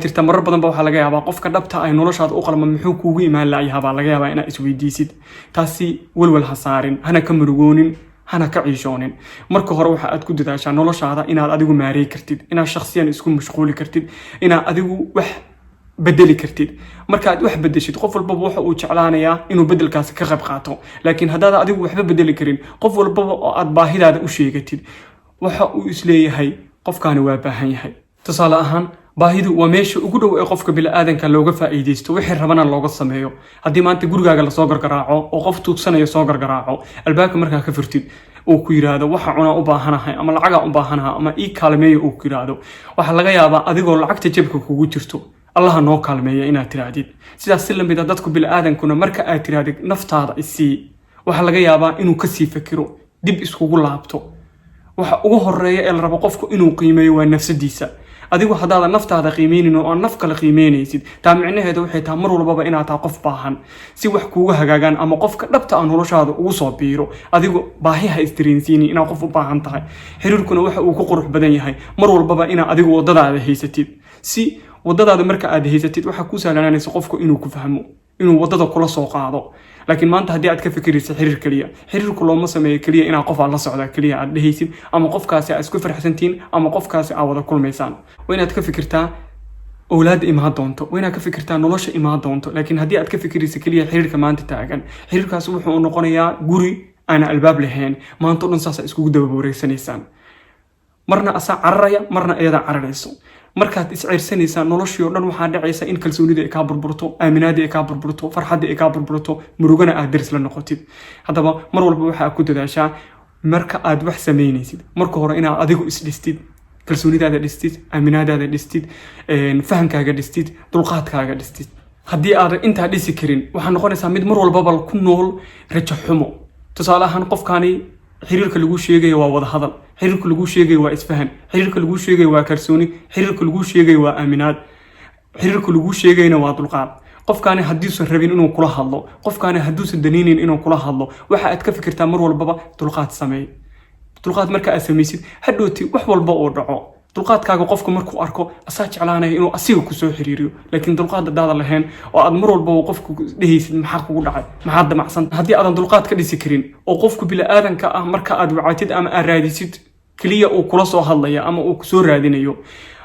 Jirta marar badan ba waxaa laga yaabaa qofka dhabta ay noloshaada u qalma muxuu kuugu imaan la'yahaa baa laga yaabaa inaad isweydiisid. Taasi welwel ha saarin, hana ka murugoonin, hana ka ciishoonin. Marka hore waxa aad ku dadaashaa noloshaada inaad adigu maarey kartid, inaad shakhsiyan isku mashquuli kartid, inaad adigu wax bedeli kartid. Markaad wax bedeshid, qof walbaba waxa uu jeclaanayaa inuu bedelkaasi ka qayb qaato. Laakiin haddaad adigu waxba bedeli karin, qof walbaba oo aad baahidaada u sheegatid waxa uu isleeyahay qofkaani waa baahan yahay. Tusaale ahaan, baahidu waa meesha ugu dhow ee qofka bini'aadanka looga faa'iidaysto, wixii rabana looga sameeyo. Haddii maanta gurigaaga lasoo gargaraaco oo qof tuugsanaya soo gargaraaco albaabka, markaa ka furtid uu ku yiraahdo "Waxa cunaa u baahanahay" ama "Lacagaa u baahanahay" ama "Ii kaalmeeya" uu ku yiraahdo, waxaa laga yaabaa adigoo lacagta jebka kugu jirto "Allaha noo kaalmeeya" inaad tiraahdid. Sidaas si lamid a dadku bini'aadankuna marka aad tirahdid "Naftaada isii", waxaa laga yaabaa inuu kasii fakiro, dib iskugu laabto. Waxa ugu horeeya ee la rabo qofku inuu qiimeeyo waa nafsadiisa. Adigu haddaadan naftaada qiimeynin oo aan naf kale qiimeynaysid, taa micnaheedu waxay tahay mar walbaba inaad tahay qof baahan. Si wax kuuga hagaagaan ama qofka dhabta ah noloshaada ugu soo biiro, adigu baahi ha isdareensiinin inaad qof u baahan tahay. Xiriirkuna waxa uu ku qurux badan yahay mar walbaba inaad adigu waddadaada haysatid. Si waddadaada marka aad haysatid, waxaa kuu sahlanaanaysa qofku inuu ku fahmo, inuu waddada kula soo qaado. Laakiin maanta haddii aad ka fikiraysa xiriir keliya, xiriirku looma sameeyo keliya inaad qof aad la socdaa keliya aad dhehaysid, ama qofkaasi aad isku farxsantihiin, ama qofkaasi aad wada kulmaysaan. Waa inaad ka fikirtaa owlaadda imaan doonto, waa inaad ka fikirtaa nolosha imaan doonto. Laakiin haddii aad ka fikiraysa keliya xiriirka maanta taagan, xiriirkaasi wuxuu noqonayaa guri aan albaab lahayn. Maanta o dhan saasa iskugu daba wareegsanaysaan, marna asaa cararaya, marna iyadaa cararayso. Markaad isceyrsanaysaa, noloshii oo dhan waxaa dhacaysa in kalsoonida ay kaa burburto, aaminaadii ay kaa burburto, farxaddii ay kaa burburto, murugana aad daris la noqotid. Haddaba mar walba waxaa ku dadaashaa marka aad wax samaynaysid, marka hore inaad adigu isdhistid, kalsoonidaada dhistid, aaminaadaada dhistid, fahamkaaga dhistid, dulqaadkaaga dhistid. Haddii aadan intaa dhisi karin, waxaa noqonaysaa mid mar walbaba ku nool rajo xumo. Tusaale ahaan, qofkaani xiriirka lagu sheegayo waa wada hadal, xiriirka lagu sheegayo waa isfahan, xiriirka lagu sheegayo waa kalsooni, xiriirka lagu sheegayo waa aaminaad, xiriirka lagu sheegayna waa dulqaad. Qofkaani haddiisan rabin inuu kula hadlo, qofkaani hadduusan danaynin inuu kula hadlo, waxa aad ka fikirtaa mar walbaba dulqaad sameey. Dulqaad marka aad samaysid, hadhooti wax walba oo dhaco, dulqaadkaaga qofka markuu arko asaa jeclaanaya inuu asiga kusoo xiriiriyo. Laakiin dulqaad hadaada lahayn oo aad mar walbaba qofku dhehaysid "Maxaa kugu dhacay? Maxaad damacsan?", haddii aadan dulqaad ka dhisi karin oo qofku bini'aadanka ah marka aad wacatid ama aad raadisid keliya uu kula soo hadlaya ama uu kusoo raadinayo,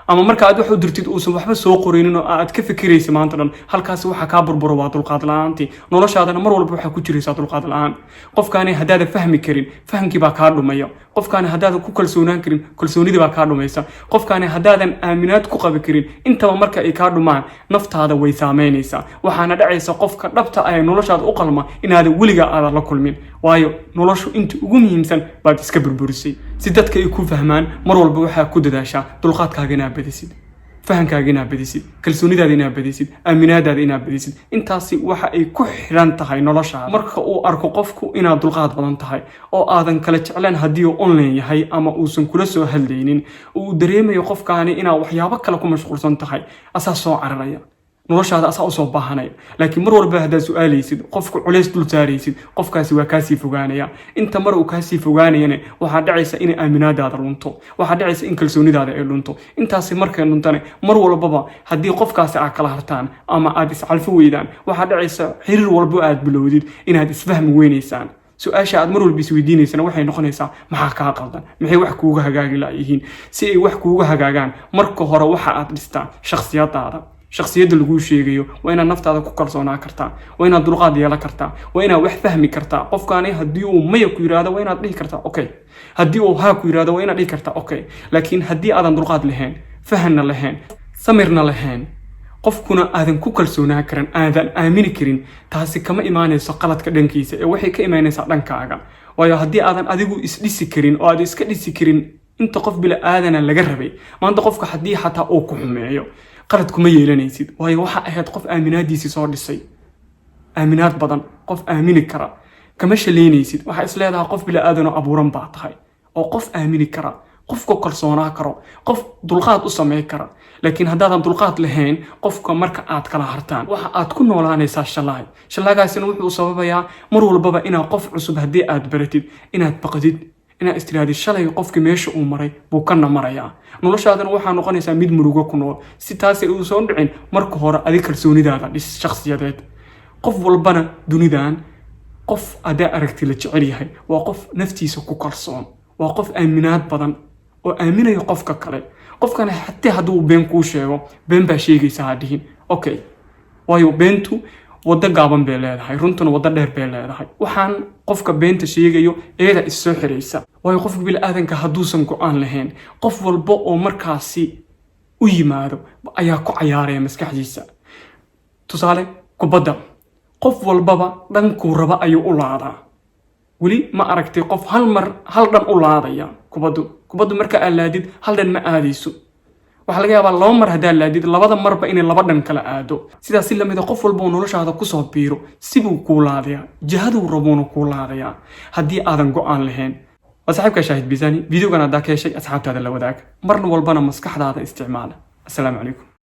ama marka aad wax u dirtid uusan waxba soo qoraynin oo aad ka fikiraysa maanta dhan, halkaasi waxaa kaa burburo waa dulqaad la-aantii. Noloshaadana mar walba waxaa ku jiraysaa dulqaad la-aan. Qofkaani haddaadan fahmi karin, fahamkii baa kaa dhumaya. Qofkaani haddaadan ku kalsoonaan karin, kalsoonidii baa kaa dhumaysa. Qofkaani haddaadan aaminaad ku qabi karin, intaba marka ay kaa dhumaan naftaada way saameynaysaa. Waxaana dhacaysa qofka dhabta ah ee noloshaada u qalma inaadan weligaa aadan la kulmin, waayo noloshu inta ugu muhiimsan baad iska burburisay. Si dadka ay ku fahmaan, mar walba waxaa ku dadaashaa dulqaadkaaga inaad badisid, fahamkaaga inaad badisid, kalsoonidaada inaad badisid, aaminaadaada inaad badisid. Intaasi waxa ay ku xidhan tahay noloshaada. Marka uu arko qofku inaad dulqaad badan tahay oo aadan kala jecleen haddii uu online yahay ama uusan kula soo hadlaynin, uu dareemayo qofkaani inaad waxyaabo kale ku mashquulsan tahay, asaa soo cararaya noloshaada, asaa usoo baahanaya. Laakiin mar walba haddaad su-aalaysid qofka, culays dul saaraysid, qofkaasi waa kaasii fogaanaya. Inta mar uu kaasii fogaanayana, waxaa dhacaysa inay aaminaadaada lunto, waxaa dhacaysa in kalsoonidaada ay lunto. Intaasi markay luntane, mar walbaba haddii qofkaasi aad kala hartaan ama aad iscalfo weydaan, waxaa dhacaysa xiriir walbo aad bilowdid inaad isfahmi weynaysaan. Su-aasha aad mar walba isweydiinaysana waxay noqonaysaa: maxaa kaa qaldan? Maxay wax kuuga hagaagi laayihiin? Si ay wax kuuga hagaagaan, marka hore waxa aad dhistaa shakhsiyadaada. Shakhsiyadda laguu sheegayo waa inaad naftaada ku kalsoonaan kartaa, waa inaad dulqaad yeelan kartaa, waa inaad wax fahmi kartaa. Qofkaani haddii uu maya ku yiraahdo, waa inaad dhihi kartaa "Okay". Haddii uu haa ku yiraahdo, waa inaad dhihi kartaa "Okay". Laakiin haddii aadan dulqaad lahayn, fahanna lahayn, samirna lahayn, qofkuna aadan ku kalsoonaan karin, aadan aamini karin, taasi kama imaanayso qaladka dhankiisa ee waxay ka imaanaysaa dhankaaga. Waayo, haddii aadan adigu isdhisi karin oo aad iska dhisi karin inta qof bila aadana laga rabay, maanta qofka haddii xataa uu ku xumeeyo, qalad kuma yeelanaysid. Waayo, waxa ahayd qof aaminaadiisii soo dhisay, aaminaad badan, qof aamini kara. Kama shalaynaysid. Waxaa is leedahay qof bila aadanoo abuuran baa tahay oo qof aamini kara, qofka kalsoonaa karo, qof dulqaad u samey kara. Laakiin haddaadan dulqaad lahayn, qofka marka aad kala hartaan waxa aad ku noolaanaysaa shalaay. Shallaagaasina wuxuu sababayaa mar walbaba inaad qof cusub haddii aad baratid inaad baqdid. Inaad istiraadi shalay qofkii meesha uu maray buu kana marayaa, noloshaadana waxaa noqonaysaa mid murugo ku nool. Si taasi uusan dhicin, marka hore adi kalsoonidaada dhis shakhsiyadeed. Qof walbana dunidan, qof haddaa aragti la jecel yahay, waa qof naftiisa ku kalsoon, waa qof aaminaad badan oo aaminaya qofka kale. Qofkana xataa hadduu been kuu sheego, "Been baa sheegaysa" ha dhihin, okay? Waayo beentu waddo gaaban bay leedahay, runtuna waddo dheer bay leedahay. Waxaan qofka beenta sheegayo eeda is soo xiraysa, waayo qofka bini'aadanka hadduusan go'aan lahayn, qof walba oo markaasi u yimaado ayaa ku cayaaraya maskaxdiisa. Tusaale, kubadda qof walbaba dhankuu raba ayuu u laadaa. Weli ma aragtay qof hal mar hal dhan u laadaya kubaddu? Kubaddu marka aad laadid, hal dhan ma aadayso. Waxaa laga yaabaa laba mar haddaad laadid, labada marba inay laba dhan kala aado. Sidaas si lamid a, qof walba oo noloshaada kusoo biiro sibuu kuu laadayaa, jihaduu rabuuna kuu laadayaa haddii aadan go'aan lahayn. Waa saaxiibka Shaahid Bisani. Videogan haddaa ka heshay, asxaabtaada la wadaag. Marna walbana maskaxdaada isticmaala. Assalaamu calaykum.